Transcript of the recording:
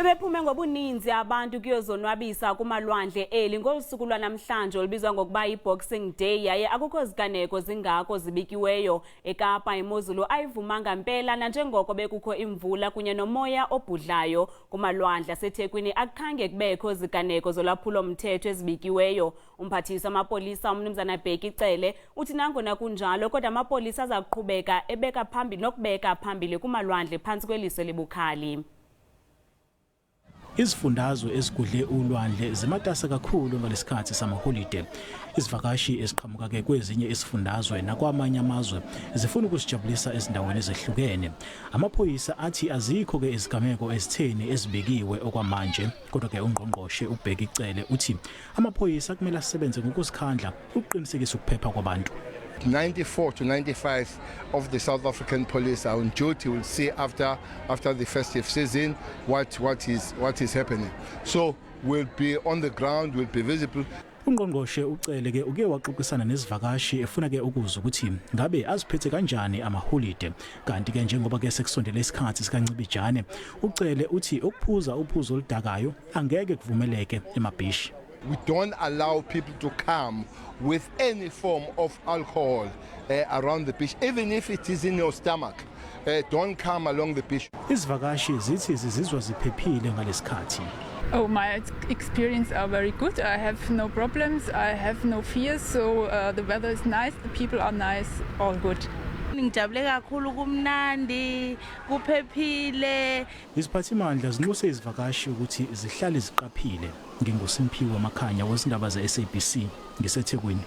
Bebephume ngobuninzi abantu kuyozonwabisa kumalwandle eli ngolu suku lwanamhlanje olubizwa ngokuba yi-Boxing Day, yaye akukho ziganeko zingako zibikiweyo. EKapa imozulu ayivumanga mpela nanjengoko bekukho imvula kunye nomoya obhudlayo. Kumalwandle aseThekwini akukhange kubekho ziganeko zolwaphulo-mthetho ezibikiweyo. Umphathiswa amapolisa umnumzana Bheki Cele uthi nangona kunjalo kodwa amapolisa aza kuqhubeka ebeka phambili nokubeka phambili kumalwandle phantsi kweliso elibukhali. Izifundazwe ezigudle ulwandle zimatasa kakhulu ngalesikhathi samaholide. Izivakashi eziqhamuka ke kwezinye izifundazwe nakwamanye amazwe zifuna ukuzijabulisa ezindaweni ezehlukene. Amaphoyisa athi azikho ke izigameko ezitheni ezibekiwe okwamanje, kodwa ke ungqongqoshe uBheki Cele uthi amaphoyisa kumele asebenze ngokuzikhandla ukuqinisekisa ukuphepha kwabantu. 94 to 95 of the South African police are on duty. We'll see after the festive season what is happening. So we'll be on the ground, we'll be visible. Ungqongqoshe uCele ke uke waxoxisana nezivakashi efuna ke ukuzwa ukuthi ngabe aziphethe kanjani amaholide. Kanti ke njengoba ke sekusondele isikhathi sikaNcibijane, uCele uthi ukuphuza uphuzo oludakayo angeke kuvumeleke emabhishi. We don't allow people to come with any form of alcohol around the beach, even if it is in your stomach. Don't come along the beach. Izivakashi zithi zizizwa ziphephile ngalesikhathi. Oh, my experience are very good. I have no problems. I have no fears. So the weather is nice. The people are nice. All good. Ngijabule kakhulu, kumnandi, kuphephile. Iziphathimandla zinxuse izivakashi ukuthi zihlale ziqaphile. NginguSimphiwe Makhanya wezindaba ze-SABC ngiseThekwini.